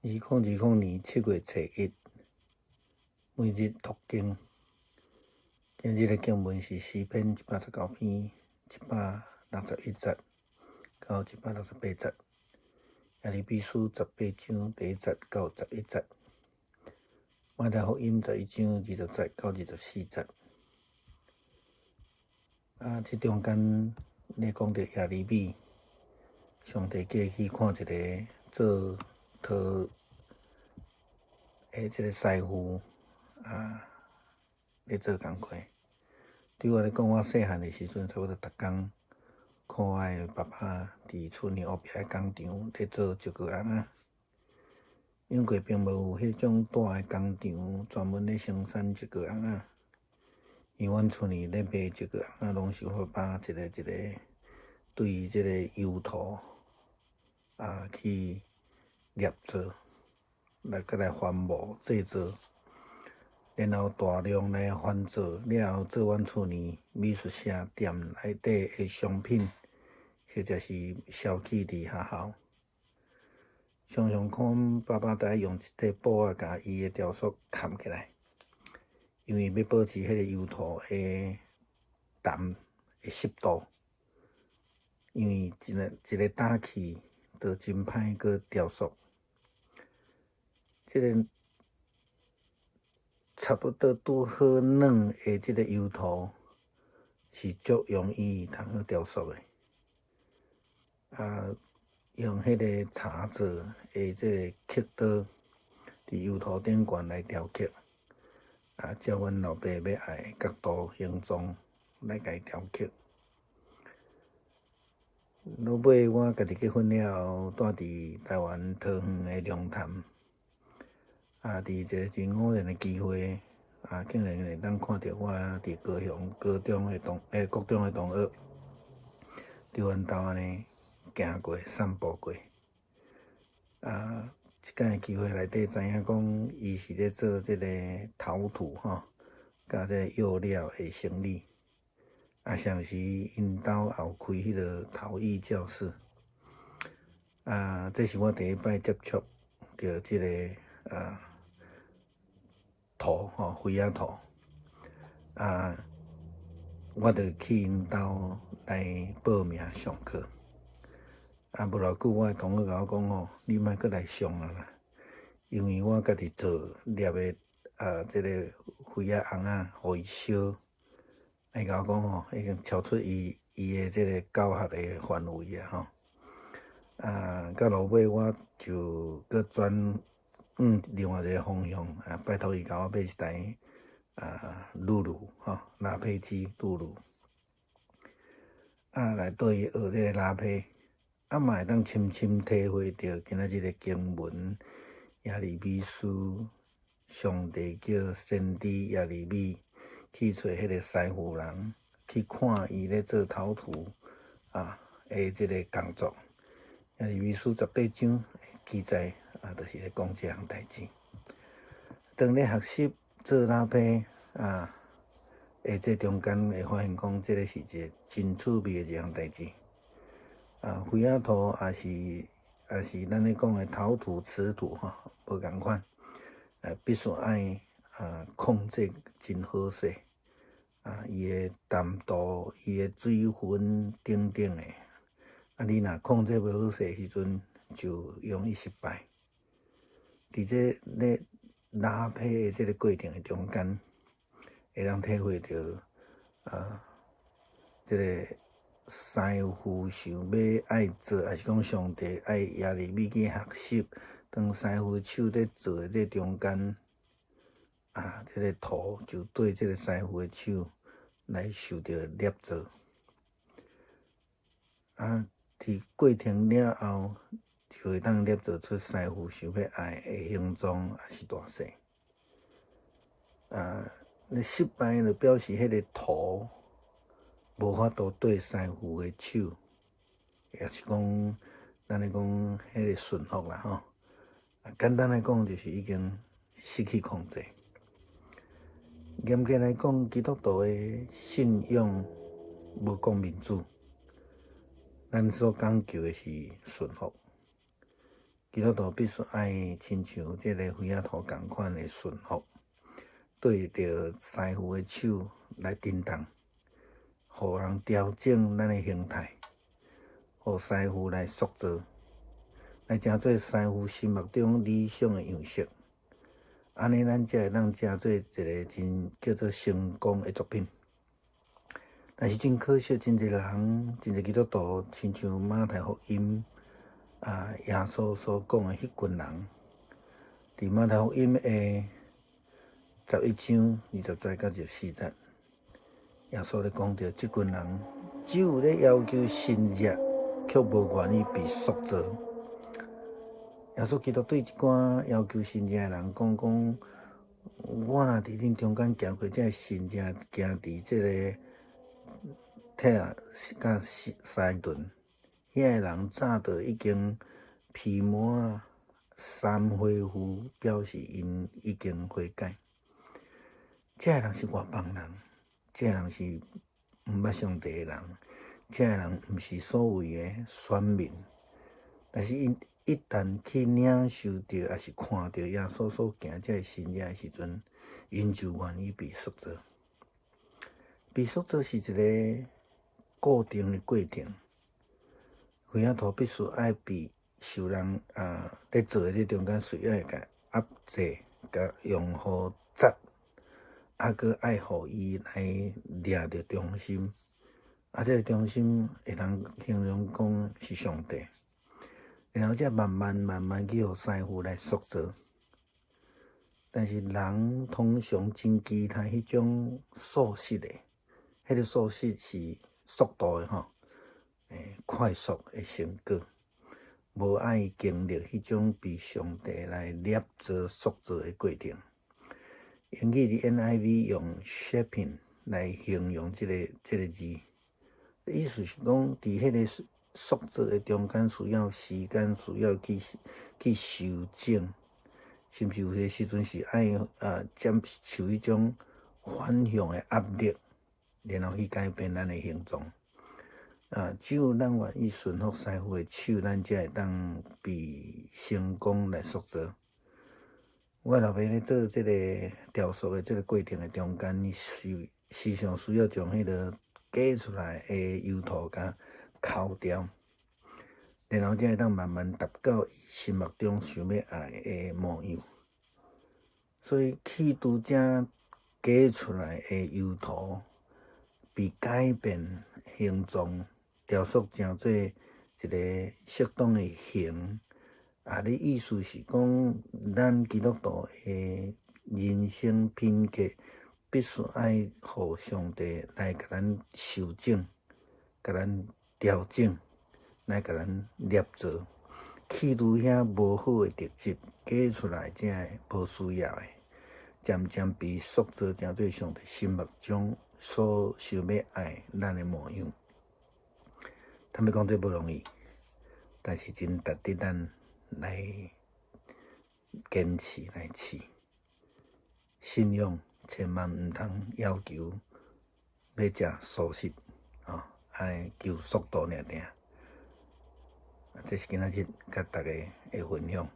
2020年7月初一，每日讀經。今日的經文是詩篇119篇161節到168節，耶利米書18章第1節到11節，馬太福音11章20節到24節。啊，這中間咧講著耶利米，上帝叫伊去看一个做陶的這个師傅啊，咧做工課。對我來講，我細漢的時陣，差不多逐工看我的爸爸佇厝內後壁的工廠咧做石膏尪仔。永過並無有彼種大的工廠，專門咧生產石膏尪仔。因為阮厝內咧賣石膏尪仔，攏是我爸爸一个一个對這个油塗啊去捏做，來閣來翻模製作，然後大量來翻做了後，做阮厝內美術社店內底的商品，或者是銷去佇學校。常常看阮爸爸都愛用一塊布仔共伊的雕塑崁起來，因為欲保持彼个油塗的澹的濕度，因為一个一个打去，就真歹閣雕塑。這个差不多拄好軟的這个油塗是足容易通好雕塑的。啊，用彼个柴做的這个刻刀，佇油塗頂懸來雕刻，啊，照阮老爸欲愛的角度、形狀來共伊雕刻。落尾我家己結婚了後，住佇台灣桃園的龍潭。啊！佇一个真偶然的機會，啊，竟然會當看著我佇高雄高中的同欸國中的同學，佇阮兜按呢行過、散步過。啊，這擺的機會內底知影講，伊是咧做這个陶土吼，佮這个釉料的生意。啊，同時𪜶兜也有開彼个陶藝教室。啊，這是我第一擺接觸著這个啊。陶吼，花仔陶啊，我就去𪜶兜來報名上課。啊，無偌久，我的同學共我講吼，你莫閣來上啊啦，因為我家己做捏的啊，這个花仔尪仔，予伊燒，伊共我講吼，已經超出伊伊的這个教學的範圍啊吼。啊，到落尾我就閣轉往另外一个方向啊，拜託伊共我買一台啊，轆轤吼，拉坯機轆轤，啊，來綴伊學這个拉坯，啊嘛會當深深體會著今仔日的經文，耶利米書，上帝叫先知耶利米去揣彼个師傅人，去看伊咧做陶土啊的這个工作。耶利米書十八章記載。啊，就是咧講這項代誌。當咧學習做拉坯啊，的這中間會發現講，這个是一个真趣味的一項代誌。啊，花仔陶也是也是咱咧講的陶土、瓷土吼，無仝款。啊，必須愛啊控制真好勢。啊，伊的淡度、伊的水分等等的。啊，你若控制袂好勢時陣，就容易失敗。佇這咧拉坯的這个過程的中間，會當體會著啊，這个師傅想欲愛做，抑是講上帝愛耶利米去學習，當師傅手咧做的這中間，啊，這个陶就對這个師傅的手來受著捏造。啊，佇過程了後，就會當捏造出師傅想欲愛的形狀，抑是大細。啊，你失敗就表示彼个陶無法度對師傅的手，抑是講咱咧講彼个順服啦吼。啊，簡單來講就是已經失去控制。嚴格來講，基督徒的信仰無講民主，咱所講求的是順服。基督徒必須愛親像這个菲亞圖仝款的順服，對著師傅的手來振動，予人調整咱的形態，予師傅來塑造，來成做師傅心目中理想的樣式。按呢，咱才會當成做一个真叫做成功的作品。但是真可惜，真濟人，真濟基督徒，親像馬太福音啊，耶穌所講的彼群人，佇馬太福音的11章20節到24節，耶穌咧講著，這群人只有咧要求神跡，卻無願意被塑造。耶穌基督對這寡要求神跡的人講講，我若佇恁中間行過這个神跡，行佇這个帖耳佮西頓，遐个人早就已經披麻衫恢復，表示𪜶已經悔改。這个人是外邦人，這个人是毋捌上帝的人，這个人毋是所謂的選民，但是𪜶一旦去領受著，抑是看著耶穌所行這个神跡的時陣，𪜶就願意被塑造。被塑造是一个固定的過程，菲亞圖必須愛被受人啊，佇做的這中間需要會共壓制，共用予砸，啊，閣愛予伊來掠著中心，啊，這个中心會當形容講是上帝，然後才慢慢慢慢去予師傅來塑造。但是人通常真期待彼種速食的，彼个速食是速度的吼，快速的成果，無愛經歷彼種被上帝來捏造塑造的過程。英語佇 NIV 用 shaping 來形容這个字，意思是講，佇彼个塑造的中間需要時間，需要去修整，甚至有些時陣是愛接受彼種反向的壓力，然後去改變咱的形狀。啊，只有咱願意順服師傅的手，咱才會當被成功來塑造。我老爸咧做這个雕塑的這个過程的中間，時時常需要將彼个假出來的油塗共抠掉，然後才會當慢慢達到伊心目中想欲愛的模樣。所以去除這假出來的油塗，被改變形狀，雕塑成做一个適當的形。啊，你意思是講，咱基督徒的人生品格，必須愛予上帝來共咱修整、共咱調整、來共咱捏造，去除遐無好的特質，假出來這个無需要的，漸漸被塑造成做上帝心目中所想欲愛咱的模樣。坦白講，這無容易，但是真值得咱來堅持來試。信仰千萬毋通要求欲食素食，吼，按呢求速度爾爾。這是今仔日佮大家的分享。